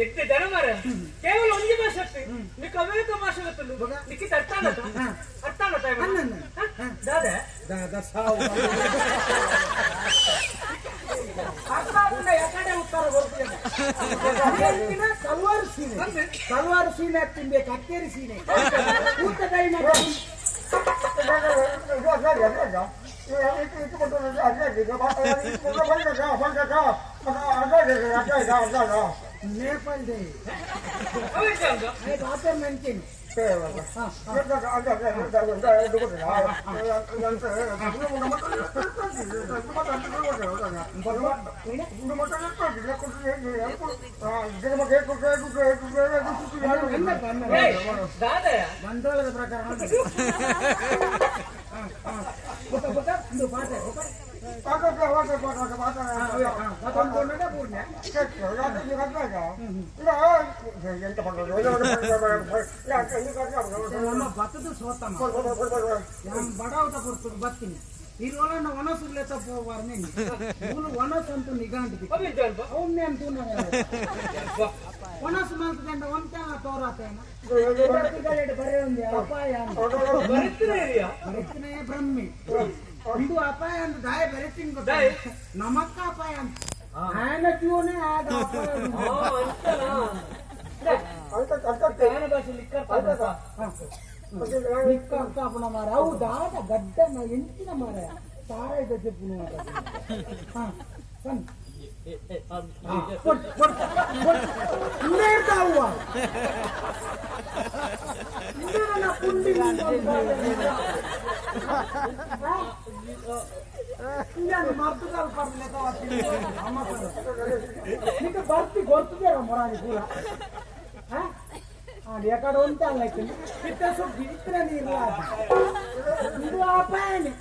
ಎತ್ತೆ ಜನ ಮಾರ ಕೇವಲ ಒಂಜಿ ಭಾಷೆ ಅತ್ತೆ ನಿಕ್ಕ ಅವೇತ ಭಾಷೆ ಗೊತ್ತುಂಡು ನಿಕ್ಕಿತ ಅರ್ಥ ಆಗತ್ತ ಅರ್ಥ ಆಗತ್ತ ದಾದ. ದಾದ ಸಾವು. ಅರ್ಥ ಆಗುಂಡ ಯಾಕಡೆ ಉತ್ತರ ಕೊಡ್ತೀನಿ. ಸಲ್ವಾರ್ ಸೀನೆ, ಸಲ್ವಾರ್ ಸೀನೆ ತಿನ್ಬೇಕು, ಅಕ್ಕೇರಿ ಸೀನೆ ಊಟ ಟೈಮ್. ನೇಪಾಳ they. ಬಾಪೆ ಮಂತೀನಿ. ದಾದಯ. ಬಂಡವಾಳದ ಪ್ರಕಾರ ಬುಕ್ಕ ಬುಕ್ಕ ಒಂದು ಪಾಠ ಬುಕ್ಕ ಪೂರ್ಣ. ನಮ್ಮ ಭತ್ತದ ಸೋತಮ್ಮ ನಾನು ಬಡವತ ಕೊಡ್ತು ಬರ್ತೀನಿ. ಇರೋಣ ಒಣಸುಲ್ಲೆ ತಪ್ಪು ಹೋಗ್ಬಾರ್ದು. ಮೂಲು ಒಣಸು ಅಂತೂ ನಿಗಾಂಟಿದೆ. ಅವನ್ನೇ ಅಂತೂ ಒಣಸು ಮಲ್ತದಂಡ ಒಂತೆಲ್ಲ ತೋರಾತೇನ ಬರೇ ಒಂದು ಅಪಾಯ. ಬರೆತಿನೇ ಬ್ರಹ್ಮಿ ಇದು ಅಪಾಯ ಅಂತ ದಾಯ ಬರೆತೀನಿ ಗೊತ್ತ ನಮಕ್ಕ ಅಪಾಯ ಅಂತ ಆಯನ ಜೀವನೇ ಆದ ಅಪಾಯ. ಲಿಕ್ಕರ್ತ ಅಪನ ಮಾರ ಅವು ದಾದ ಗಡ್ಡ ಎಂಚಿನ ಮಾರ ತಾರ ಜಪ್ಪುನು. ಹಾ ಸಣ್ಣ ಇರ್ತಾವ ಇಂದೇ ಪುಂಡಿ. ಮರ್ತದಾಲ್ ಪರ್ಲೆ ಅಮ್ಮ నీకు భర్తీ ಗೊತ್ತಿದೆ ಮೊರಾನಿ ಪೂರ అది ఎక్కడ ఉంటే అలా ఇట్ట సుబ్బి ఇత్తనే నీరు ಇದು ಅಪಾಯನೇ.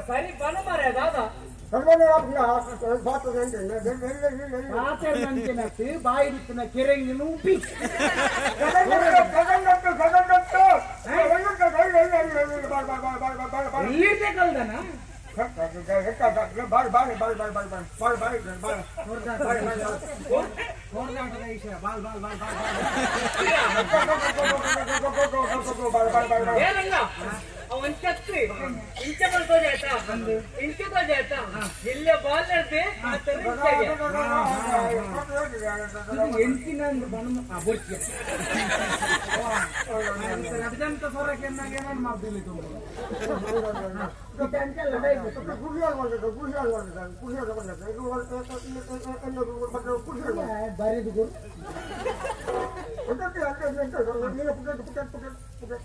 ಸರಿ ಬನ ಮಾರ ದಾದಾ. ಪಾತೆರ್ನಂಚಿನತ್ತು ಬಾಯಿಡಿತ್ತಿನ ಕೆರೆಂಗಿನ ಉಪ್ಪಿ. ಎಲ್ಲಿದೆ ಕಲ್ದನ? ಹೊರದಾಟದ ವಿಷಯ ಬಾಲ್ ಬಾಲ್ ಬಾಲ್ ಬಾಲ್. ಏನಂಗ ಅವಂಚತ್ತಿ ಇಂಚ ಬರ್ತದೆ ಆಯ್ತಾ? ಇಂಚ ತೋಜೆ ಆಯ್ತಾ? ಇಲ್ಲೇ ಬಾಲ್ ನಡ್ತಿ. ಇದು ಎಂಚಿನ ಬಣ್ಣ ಬೊರ್ಚಿ ಅರ್ಜಂತ ಸೊರಕ್ಕೆ ಏನಾರು ಮಾಡ್ದಿಲ್ಲ. ಬರೆದು ಗುರು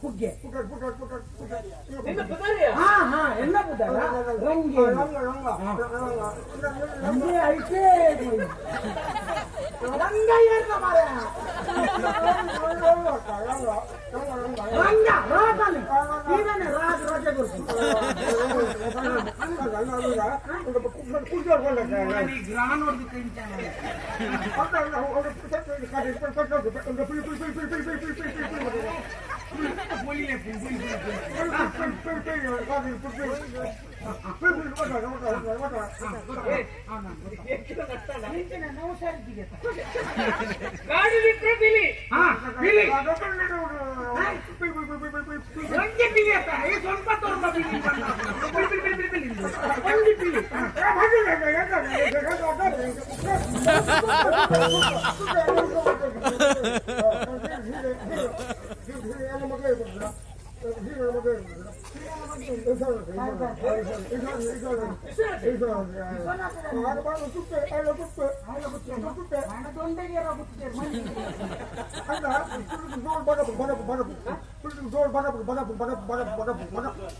ಕುಗ್ಗೆ. ಹಾ ಹಾ, ಎಲ್ಲ ಬುದ್ಧ ರಂಗಿ ರಂಗಿ ಐತೆ ರಂಗ ಏರ್ನ ಮಾರ ರಂಗ ರಾಜನೇ ಈಗನೇ ರಾಜ ರಾಜ ಗುರು ಗ್ರಾನ್ ಹೊಡೆದು ಕಂಚಾನ. ಪೊಲಿಲೆ ಪುಲಿ ಗಾಡಿ ಬಿಟ್ರೆ ಬಿಲಿ. ಹಾ ಬಿಲಿ ಒಂಜಿ ಬಿಲಿ ಅತ್ತ ಈ ಸ್ವಲ್ಪ ತೋರ್ಪ ಬಿಲಿ ಬಿಲಿ ಬಿಲಿ ಬಿಲಿ ಬಿಲಿ ಒಂಜಿ ಬಿಲಿ.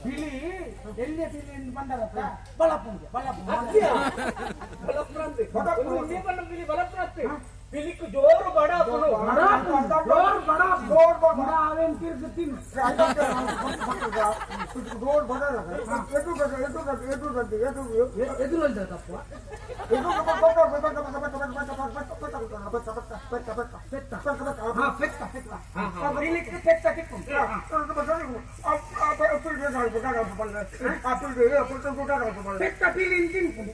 ಬಿಲಿ ಎಲ್ಲಿ ಬಿಲಿ ಎಂದು ಬಂದರತ್ತ ಬಳಪುಂಗೆ ಬಳಪು. ಬಲಪ್ರಾಂತಿ ಬಿಲಿ ಬಲಪ್ರಾಂತಿ ಬಿಲಿಕ್ಕು ಜೋರು ಬಡ. ಜೋರು ಬಡ ಅವೇನ್ ತಿರ್ಗು ತಿನ್ನು. ಎದುರು ತಪ್ಪು. ಪೆತ್ತ ಹಾ ಪೆತ್ತ ಪೆತ್ತ ಇಲ್ಲಿಕ್ಕೆ ಪೆತ್ತ ತಿಕ್ಕು ಪೆತ್ತ ಪೀಲಿ ತಿನ್ಕು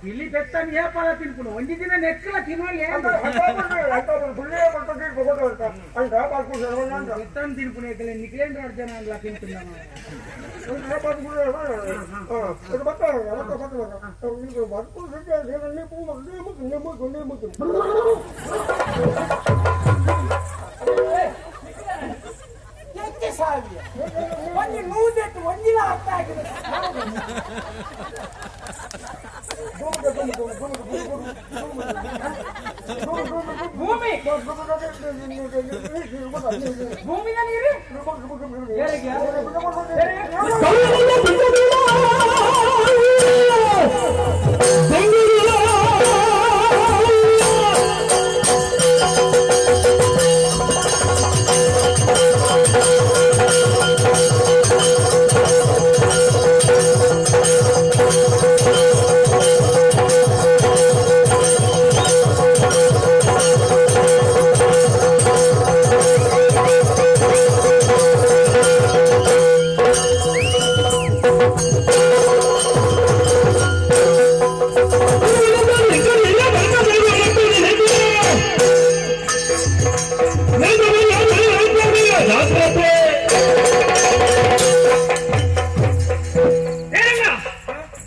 ಪಿಲಿ ಪೆತ್ತ ಏಪಾಲ ತಿನ್ಕೊಂಡು ಒಂಜಿ ದಿನ ನೆಕ್ಕಲ ತಿನ್ನೋಲಿ పెత్తాను తినుకునే నిఖిలేంద్ర అర్జున అలా తింటున్నాను. ಒಂಜಿ ನೂದೆಟ್ಟು ಒಂಜಿಲ ಅರ್ಥ ಆಗಿದೆ. ಭೂಮಿ ಭೂಮಿನ ನೀರು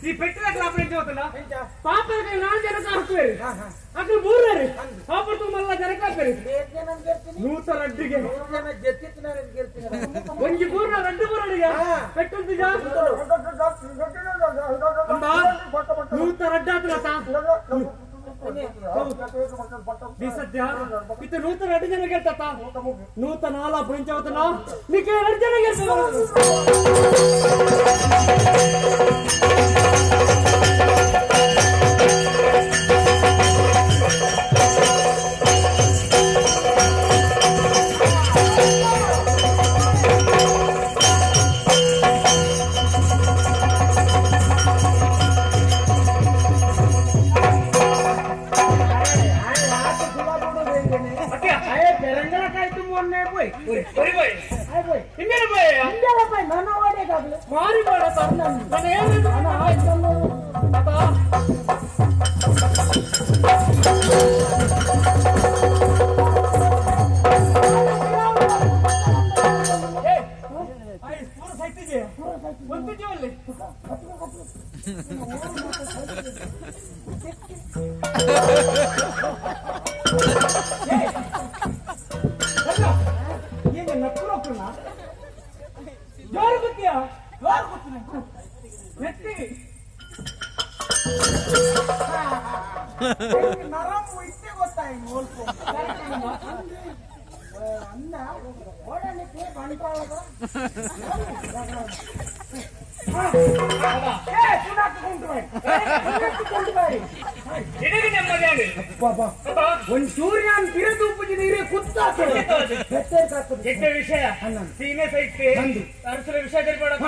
ಈ ಪೆಟ್ಟಿನ ಪಾಪದ ನಾಲ್ ಜನಕ್ಕೆ ಹಾಕ್ಬೇರಿ ಅಕ್ಲು ಮೂರರಿ ಪಾಪದ ಮಲ್ಲ ಜನಕ್ಕೆ ಹಾಕ್ಬೇರಿ ನೂತ ರಡ್ಡಿಗೆ ಒಂಜಿ ಮೂರ್ನ ರಡ್ಡು ಮೂರಡಿಗೆ ಪೆಟ್ಟುಂತಿಜ ನೂತ ರಡ್ಡಾತ್ರ ಸದ್ಯ ಇತ್ತ ನೂತ ರಡ್ಡು ಜನ ಗೆಲ್ತ ನೂತ ನಾಲ ಪಂಚಾವತನ ನಿಕ್ಕೆ ಎರಡು ಜನ ಗೆಲ್ತ. ಜೋರು ಗೊತ್ತಿಯಾ? ಜೋರು ಗೊತ್ತಿನ ನೆತ್ತಿ ನರಂ ಇಷ್ಟೇ ಗೊತ್ತಾಯ್ತು ಹೋಲ್ಕೊ ಅನ್ನ ಓಡಾಡಲಿಕ್ಕೆ ಬಂಟ್ವಾಳದ ಒಂದು ಸೂರ್ಯನ ಬಿರುದು ಉಪ್ಪು ನೀರೇ ಕುತ್ತಾಗ್ತದೆ ವಿಷಯ ಸೀನೆ ಸಹಿತ ಅರಸರ ವಿಷಯ ತಿಳ್ಕೊಳಪ್ಪ.